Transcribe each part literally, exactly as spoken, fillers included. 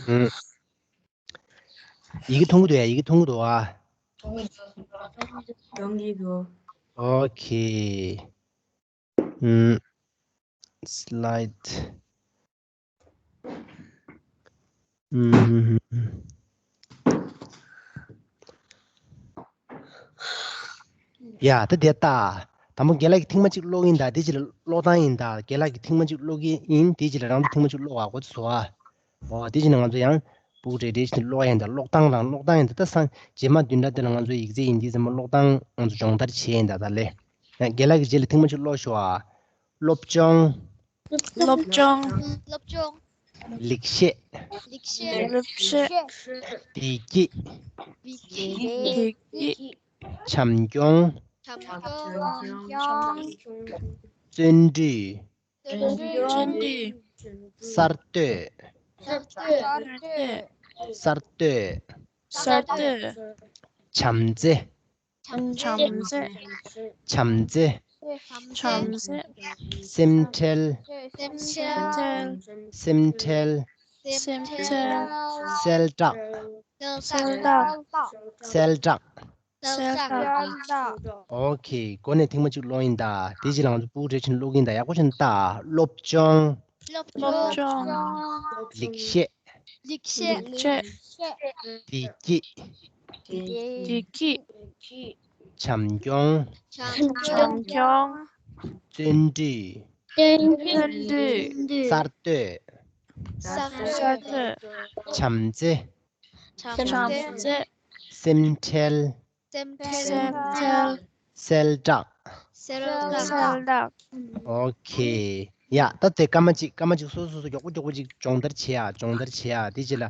ཨུམ། ཡི་གེ་མཐོང་གི་འདུག་ཡ། ཡི་གེ་མཐོང་གི་འདུག་ཨ། མཐོང་གི་འདུག་ཨོ་ཁེ། ཨུམ། སི་ལའིཌ། ཨུམ། ཡ། ད་དེ་ལྟ། དང་པོ་རྒན་ལགས་ཀྱིས་ཐེངས་མ་གཅིག་ཀློག་གི་ཡིན་ད། དེ་རྗེས་ལ་ཀློག་སྟངས་ཡིན་ད། རྒན་ལགས་ཀྱིས་ཐེངས་མ་གཅིག་ཀློག་གི་ཡིན། དེ་རྗེས་ལ་རང་ཚོ་ཐེངས་མ་གཅིག་ཀློག་ཨ། གོ་ཚོད་སོང་ཨ། འོ། དེ་བཞིན་ང་ཚོ་ཡང་སྦུག་རེ་རེ་བཞིན་ཀློག་ཡ་ཡིན་ད། ཀློག་སྟངས་རང་ཀློག་སྟངས་ཡིན་ད། ད་སང་རྗེས་མ་བདུན་ཕྲག་དེ་ལ་ང་ཚོ་ཡིག་ཚད་ཡིན་དུས་ཙམ་པ་ཀློག་སྟངས་ང་ཚོ་སྦྱོང་བརྡར་བྱེད་ཡིན་ད། ད་ལས་རྒན་ལགས་ཀྱི་རྗེས་ལ་ཐེངས་མ་གཅིག་ཀློག་ཤོག་ཨ། སློབ་སྦྱོང་། སློབ་སྦྱོང་། སློབ་སྦྱོང་། ལེགས་བཤད། ལེགས་བཤད། ལེགས་བཤད། བདེ་སྐྱིད། བདེ་སྐྱིད། བདེ་སྐྱིད། བྱམས་སྐྱོང་། བྱམས་སྐྱོང་། བརྩོན་འགྲུས། བརྩོན་འགྲུས། གསར་གཏོད། གསར་གཏོད། གསར་གཏོད། གསར་གཏོད། བྱམས་བརྩེ། བྱམས་བརྩེ། བྱམས་བརྩེ། བྱམས་བརྩེ། སེམས་ཁྲལ། སེམས་ཁྲལ། སེམས་ཁྲལ། སེམས་ཁྲལ། གསལ་བསྒྲགས། གསལ་བསྒྲགས། གསལ་བསྒྲགས། གསལ་བསྒྲགས། ཨོ་ཁེ། འགོ་ནས་ཐེངས་མ་གཅིག་ཀློག་ཡིན་ད། དེ་རྗེས་ལ་ང་ཚོ་སྦུག་རེ་བཞིན་ཀློག་གི་ཡིན་ད། ཡག་པོ་བྱས་ནས་ལྟ། སློབ་སྦྱོང་། སློབ་སྦྱོང་། ལེགས་བཤད། ལེགས་བཤད། ལེགས་བཤད། བདེ་སྐྱིད། བདེ་སྐྱིད། བྱམས་སྐྱོང་། བྱམས་སྐྱོང་། བརྩོན་འགྲུས། བརྩོན་འགྲུས། གསར་གཏོད། གསར་གཏོད། བྱམས་བརྩེ། བྱམས་བརྩེ། སེམས་ཁྲལ། སེམས་ཁྲལ། གསལ་བསྒྲགས། གསལ་བསྒྲགས། ཨོ་ཁེ། ཡ། ད་དེ་སྐར་མ་གཅིག་སྐར་མ་གཅིག་སོ་སོ་སོ་མགྱོགས་པོ་མགྱོགས་པོ་གཅིག་སྦྱོང་བརྡར་བྱེད་ཡ། སྦྱོང་བརྡར་བྱེད་ཡ། དེ་རྗེས་ལ།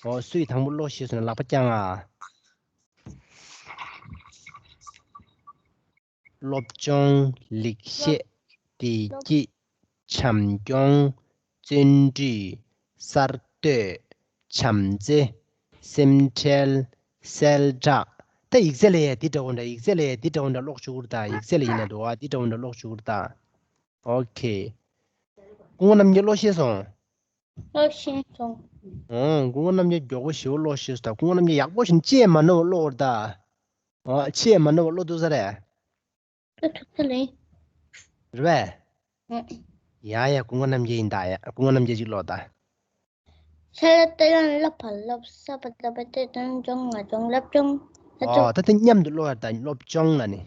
ཨོ། སུས་དང་པོ་ཀློག་ཤེས་སོང་ན་ལག་པ་བརྐྱངས་ཨ། སློབ་སྦྱོང་། ལེགས་བཤད། བདེ་སྐྱིད། བྱམས་སྐྱོང་། བརྩོན་འགྲུས། གསར་གཏོད། བྱམས་བརྩེ། སེམས་ཁྲལ། གསལ་བསྒྲགས། ད་ཡིག་ཚད་ལ་ཡ་འདི་འདྲ་བོ་འདྲ། ཡིག་ཚད་ལ་ཡ་འདི་འདྲ་བོ་འདྲ་ཀློག་ཆོག་གི་རེད་ད། ཡིག་ཚད་ལ་ཡིན་ན་འདུག་ཨ། འདི་འདྲ་བོ་འདྲ་ཀློག་ཆོག་གི་རེད་ད། ཨོ་ཁེ། སྐུ་ངོ་རྣམ་རྒྱལ་ཀློག་ཤེས་སོང་། ཀློག་ཤེས་སོང་། ཨོ། སྐུ་ངོ་རྣམ་རྒྱལ་མགྱོགས་པོ་ཞེ་པོ་ཀློག་ཤེས་སོང་ད། སྐུ་ངོ་རྣམ་རྒྱལ་ཡག་པོ་ཞིག་ཅི་ཡང་མ་ནོར་བ་ཀློག་རེད་ད། ཨོ། ཅི་ཡང་མ་ནོར་བ་ཀློག་ཐུབ་ས་རེད། ཀློག་ཐུབ་ས་རེད། རེད་པས། ཨང་། ཡ་ཡ། སྐུ་ངོ་རྣམ་རྒྱལ་ཡིན་ད། ཡ། སྐུ་ངོ་རྣམ་རྒྱལ་ཅིག་ཀློག་ད། ཤ་ལ་ཏ་ཡང་ལ་ཕ་ལབ། ས་པ་ད་པ་ཏི་ཏང་ཅོང་ང་ཅོང་སློབ་སྦྱོང་། ཨོ། ད་དེ་མཉམ་དུ་ཀློག་ཡ་ད། སློབ་སྦྱོང་ལ་ནི།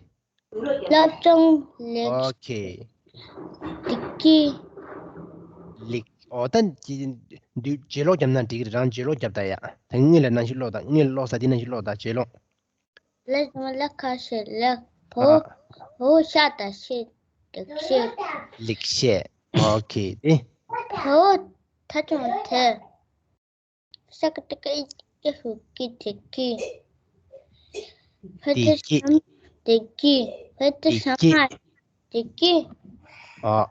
སློབ་སྦྱོང་ལེགས། ཨོ་ཁེ། ལེགས་ཀྱི། ལེགས། ཨོ། ད་ཅི་འདུག་རྗེས་ཀློག་བརྒྱབ་ན་འགྲིག་གི་རེད། རང་རྗེས་ཀློག་བརྒྱབ་ད་ཡ། ད་ངས་ལ་ནང་བཞིན་ཀློག་ད། ངས་ཀློག་ས་དེ་ནང་བཞིན་ཀློག་ད། རྗེས་ཀློག་ལ་ལ་ཁ་ཤས་ལ་ཕོ། ཨ། ཕོ་ཤ་ད་ཤེས། ལེགས་ཤེས། ལེགས་ཤེས། ཨོ་ཁེ། དེ། ཕོ་ཐ་ཆུང་ཐེ། ཤ་ཀ་ཏི་ཀ་ཨི་ཀ་ཧུ་ཀི་ཐེ་ཀི། ཕ་བདེ་ཏི་སྐྱིད། ཤམ་བདེ་སྐྱིད། ཕ་བདེ་ཤམ་མ་བདེ་སྐྱིད། ཨ།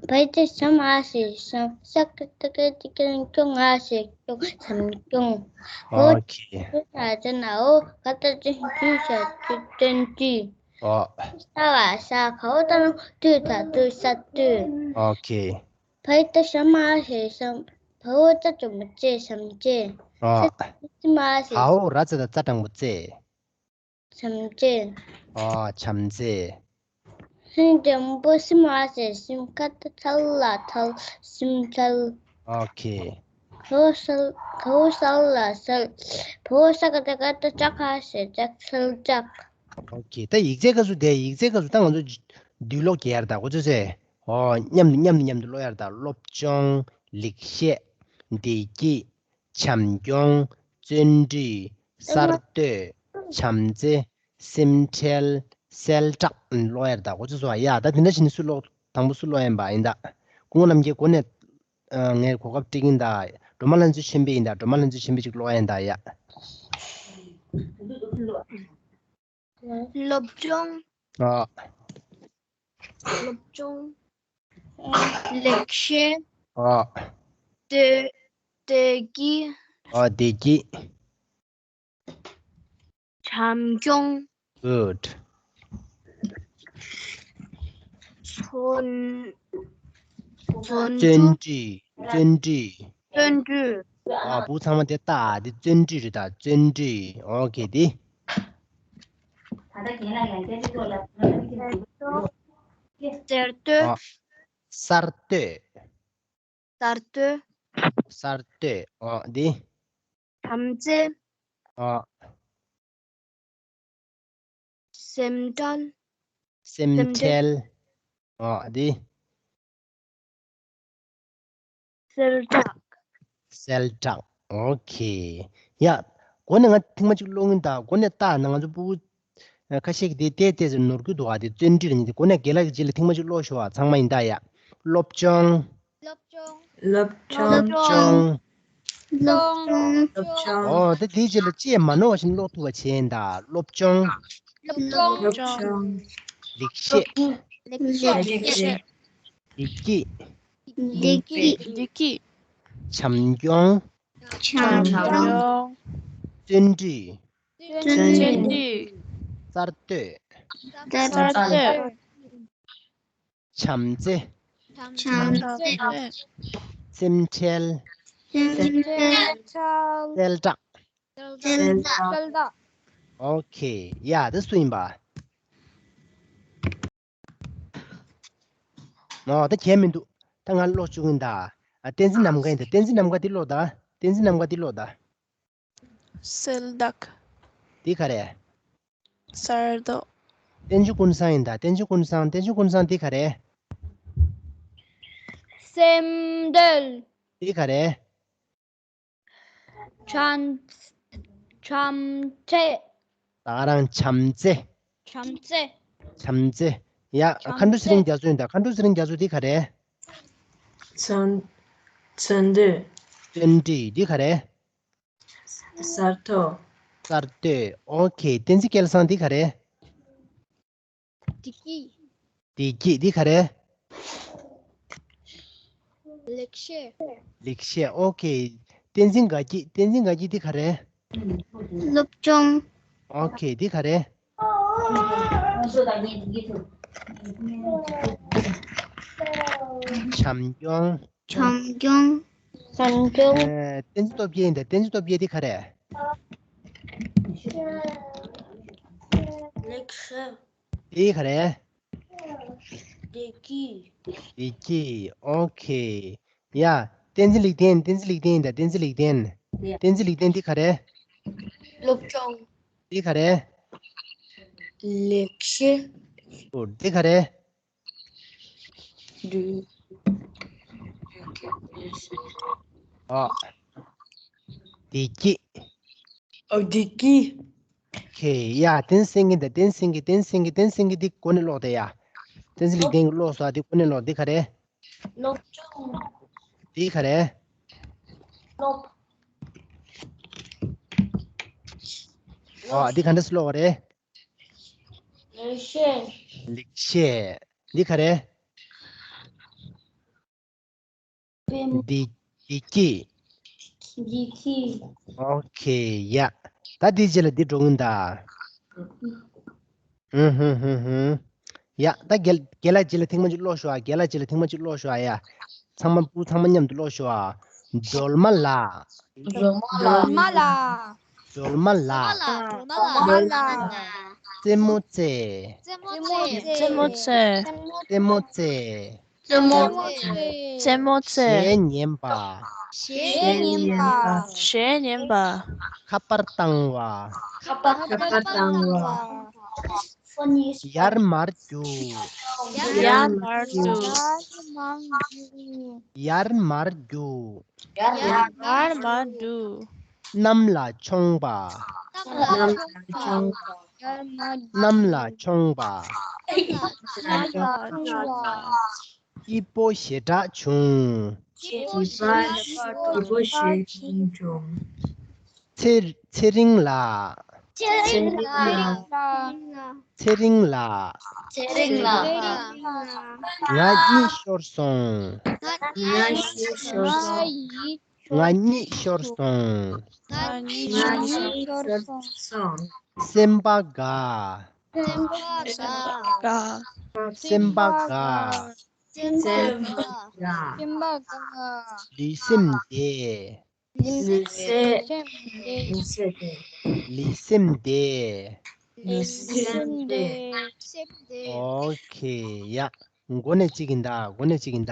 བ་ཏི་ཤམ་ཨ་ཞེ་ཤམ། ཤ་ཀ་ཏི་ཀ་ཏི་ཀ་ཀྱོང་ཨ་ཞེ་ཀྱོང་། ཤམ་ཀྱོང་། ཨོ་ཁེ། ཨོ་ཏ་ཏི་ཏུ་ཤ་ཏུ་ཏན་ཏི། ཨོ། ས་བ་ས། བ་འོག་ཏ་ལོང་ཏུ་ད་ཏུ་ས་ཏུ། ཨོ་ཁེ། བ་ཏི་ཤམ་ཨ་ཞེ་ཤམ། བ་འོག་ཏ་ཙ་མུ་ཙེ་ཤམ་ཙེ། ཨོ། ས་ཏི་ཤམ་ཨ་ཞེ། བ་འོག་ར་ཙ་ད་ཙ་དྲང་པོ་ཙེ། བྱམས་བརྩེ། ཨ། བྱམས་བརྩེ། ཧིང་འགྲེང་བུ་སིམ་ཨ་ཞེ་སིམ། ཁ་ཏ་ཚལ་ལ་ཚལ་སིམ་ཚལ། ཨོ་ཁེ། ཁ་བོ་སལ་ཁ་བོ་སལ་ལ་སལ། བ་འོག་ས་ཀ་ཏ་སྐ་ཏ་ལྕགས་ཨ་ཞེ་ལྕགས་སལ་ལྕགས། ཨོ་ཁེ། ད་ཡིག་ཚད་སྐབས་སུ་དེ་ཡིག་ཚད་སྐབས་སུ་ད་ང་ཚོ་བསྡུས་ཀློག་རྒྱག་ཡ་རེད་ད། གོ་ཚོད་ཚོད། ཨོ། མཉམ་དུ་མཉམ་དུ་མཉམ་དུ་ཀློག་ཡ་རེད་ད། སློབ་སྦྱོང་། ལེགས་བཤད། བདེ་སྐྱིད། བྱམས་སྐྱོང་། བརྩོན་འགྲུས། གསར་གཏོད། བྱམས་བརྩེ། སེམས་ཁྲལ། གསལ་བསྒྲགས། ཀློག་ཡ་རེད་ད། གོ་ཚོད་སོང་ཨ། ཡ། ད་དེ་འདྲ་བྱས་ནས་སུ་ཀློག་དང་པོ་སུ་ཀློག་ཡིན་པ་ཡིན་ད། སྐུ་ངོ་རྣམ་རྒྱལ་འགོ་ནས། ཨ། ངས་གོ་སྐབས་སྤྲད་ཀྱིན་ད། སྒྲོལ་མ་ལྷ་མཛེས་ཆོས་འཕེལ་ཡིན་ད། སྒྲོལ་མ་ལྷ་མཛེས་ཆོས་འཕེལ་ཅིག་ཀློག་ཡ་ཡིན་ད་ཡ། སློབ་སྦྱོང་། ཨ། སློབ་སྦྱོང་། ལེགས་བཤད། ཨ། བདེ་བདེ་སྐྱིད། ཨ། བདེ་སྐྱིད། བྱམས་སྐྱོང་། Good། བརྩོན་བརྩོན་འགྲུས། བརྩོན་འགྲུས། བརྩོན་འགྲུས། བརྩོན་འགྲུས། ཨ། བུ་ཚང་མ་དེ་ལྟ། དེ་བརྩོན་འགྲུས་རེད་ད། བརྩོན་འགྲུས། ཨོ་ཁེ། དེ། གསར་གཏོད། ཨ། གསར་གཏོད། གསར་གཏོད། གསར་གཏོད། ཨོ་དེ། བྱམས་བརྩེ། ཨོ། སེམས་ཁྲལ། སེམས་ཁྲལ། ཨོ་དེ། གསལ་བསྒྲགས། གསལ་བསྒྲགས། ཨོ་ཁེ། ཡ། འགོ་ནས་ང་ཐེངས་མ་གཅིག་ཀློག་ཡིན་ད། འགོ་ནས་ལྟ་ན། ང་ཚོ་སྤུ་གུ་ཁ་ཤས་ཀྱིས་དེ་ཏོག་ཙམ་ནོར་གྱི་འདུག་ག་དེ་བརྩོན་འགྲུས་ལ་ནི། དེ་འགོ་ནས་རྒན་ལགས་ཀྱི་རྗེས་ལ་ཐེངས་མ་གཅིག་ཀློག་ཤོག་ཨ། ཚང་མ་ཡིན་ད། ཡ། སློབ་སྦྱོང་། སློབ་སྦྱོང་། སློབ་སྦྱོང་། སློབ་སྦྱོང་། ཨོ་དེ་དེའི་རྗེས་ལ་ཅི་ཡང་མ་ནོར་བ་བཞིན་ཀློག་ཐུབ་པ་བྱེད་ཡིན་ད། སློབ་སྦྱོང་། སློབ་སྦྱོང་། ལེགས་བཤད། ལེགས་བཤད། བདེ་སྐྱིད། བདེ་སྐྱིད། བདེ་སྐྱིད། བྱམས་སྐྱོང་། བྱམས་སྐྱོང་། བརྩོན་འགྲུས། བརྩོན་འགྲུས། གསར་གཏོད། གསར་གཏོད། བྱམས་བརྩེ། བྱམས་བརྩེ། སེམས་ཁྲལ། སེམས་ཁྲལ། གསལ་བསྒྲགས། གསལ་བསྒྲགས། ཨོ་ཁེ། ཡ་དེ་སུ་ཡིན་པ། ཨོ་ད་གལ་མི་འདུག་ད་ང་ཀློག་བཅུག་གིན་ད། ཨ། བསྟན་འཛིན་ནམ་མཁའ་ཡིན་ད། བསྟན་འཛིན་ནམ་མཁའ་འདི་ཀློག་ད། བསྟན་འཛིན་ནམ་མཁའ་འདི་ཀློག་ད། གསལ་བསྒྲགས། འདི་ག་རེ། གསར་གཏོད། བསྟན་འཛིན་ཀུན་བཟང་ཡིན་ད། བསྟན་འཛིན་ཀུན་བཟང་། བསྟན་འཛིན་ཀུན་བཟང་འདི་ག་རེ། སེམས་ཁྲལ། འདི་ག་རེ། བྱམས། བྱམས་བརྩེ། ད་ག་རང་བྱམས་བརྩེ། བྱམས་བརྩེ། བྱམས་བརྩེ། ཡ། བྱམས་བརྩེ། མཁའ་འགྲོ་ཚེ་རིང་རྒྱ་མཚོ་ཡིན་ད། མཁའ་འགྲོ་ཚེ་རིང་རྒྱ་མཚོ་འདི་ག་རེ། བརྩོན། བརྩོན་འགྲུས། བརྩོན་འགྲུས། འདི་ག་རེ། གསར་གཏོད། གསར་གཏོད། ཨོ་ཁེ། བསྟན་འཛིན་སྐལ་བཟང་འདི་ག་རེ། བདེ་སྐྱིད། བདེ་སྐྱིད་འདི་ག་རེ། ལེགས་བཤད། ལེགས་བཤད། ཨོ་ཁེ། བསྟན་འཛིན་དགའ་སྐྱིད། བསྟན་འཛིན་དགའ་སྐྱིད་འདི་ག་རེ། སློབ་སྦྱོང་། ཨོ་ཁེ། འདི་ག་རེ། བྱམས་སྐྱོང་། བྱམས་སྐྱོང་། བྱམས་སྐྱོང་། ཨེ། བསྟན་འཛིན་སྟོབས་རྒྱལ་ཡིན་ད། བསྟན་འཛིན་སྟོབས་རྒྱལ་འདི་ག་རེ། ལེགས་བཤད། འདི་ག་རེ། བདེ་སྐྱིད། བདེ་སྐྱིད། ཨོ་ཁེ། ཡ། བསྟན་འཛིན་ལེགས་ལྡན། བསྟན་འཛིན་ལེགས་ལྡན་ཡིན་ད། བསྟན་འཛིན་ལེགས་ལྡན། བསྟན་འཛིན་ལེགས་ལྡན་འདི་ག་རེ། སློབ་སྦྱོང་། འདི་ག་རེ། ལེགས་བཤད། འདི་ག་རེ། འདི། ཨ། བདེ་སྐྱིད། ཨ། བདེ་སྐྱིད། ཁེ། ཡ། བསྟན་འཛིན་སེང་གེ་དང་། བསྟན་འཛིན་སེང་གེ། བསྟན་འཛིན་སེང་གེ། བསྟན་འཛིན་སེང་གེ་འདི་འགོ་ནས་ཀློག་དེ་ཡ། བསྟན་འཛིན་ལེགས་ལྡན་གྱིས་ཀློག་སོང་། འདི་འགོ་ནས་ཀློག་འདི་ག་རེ། སློབ་སྦྱོང་། འདི་ག་རེ། སློབ། ཨ། འདི་ག་འདྲ་སེ་ཀློག་པ་རེད། ལེགས་བཤད། ལེགས་བཤད། འདི་ག་རེ། བདེ། བདེ་སྐྱིད། བདེ་སྐྱིད། ཨོ་ཁེ། ཡ། ད་འདིའི་རྗེས་ལ་འདི་འགྲོ་གི་ཡིན་ད། ཧུམ་ཧུམ་ཧུམ་ཧུམ། ཡ། ད་རྒན། རྒན་ལགས་རྗེས་ལ་ཐེངས་མ་གཅིག་ཀློག་ཤོག་ཨ། རྒན་ལགས་རྗེས་ལ་ཐེངས་མ་གཅིག་ཀློག་ཤོག་ཨ། ཡ། ཚང་མ་སྤུ་གུ་ཚང་མ་མཉམ་དུ་ཀློག་ཤོག་ཨ། སྒྲོལ་མ་ལགས། སྒྲོལ་མ་ལགས། སྒྲོལ་མ་ལགས། སྒྲོལ་མ་ལགས། རྩེད་མོ་རྩེ། རྩེད་མོ་རྩེ། རྩེད་མོ་རྩེ། རྩེད་མོ་རྩེ། རྩེད་མོ་རྩེ། རྩེད་མོ་རྩེ། གཞས་ཉན་པ། གཞས་ཉན་པ། གཞས་ཉན་པ། ཁ་པར་བཏང་བ། ཁ་པར་བཏང་བ། ཡར་མར་རྒྱུག་ཡར་མར་རྒྱུག་ཡར་མར་རྒྱུག་ཡར་མར་རྒྱུག་གནམ་ལ་མཆོངས་པ། གནམ་ལ་མཆོངས་པ། གནམ་ལ་མཆོངས་པ། གནམ་ལ་མཆོངས་པ། སྐྱིད་པོ་ཞེ་དྲག་བྱུང་། སྐྱིད་པོ་ཞེ་དྲག་བྱུང་། ཚེ། ཚེ་རིང་ལགས། ཚེ་རིང་ལགས། ཚེ་རིང་ལགས། ཚེ་རིང་ལགས། ང་གཉིད་ཤོར་སོང་། ང་གཉིད་ཤོར་སོང་། ང་གཉིད་ཤོར་སོང་། ང་གཉིད་ཤོར་སོང་། སེམས་པ་དགའ། སེམས་པ་དགའ། སེམས་པ་དགའ། སེམས་པ་དགའ། སེམས་པ་དགའ། ལུས་སེམས་བདེ། ལུས་སེམས་བདེ། ལུས་སེམས་བདེ། ལུས་སེམས་བདེ། ལུས་སེམས་བདེ། སེམས་བདེ། ཨོ་ཁེ། ཡ། འགོ་ནས་གཅིག་ཡིན་ད། འགོ་ནས་གཅིག་ཡིན་ད།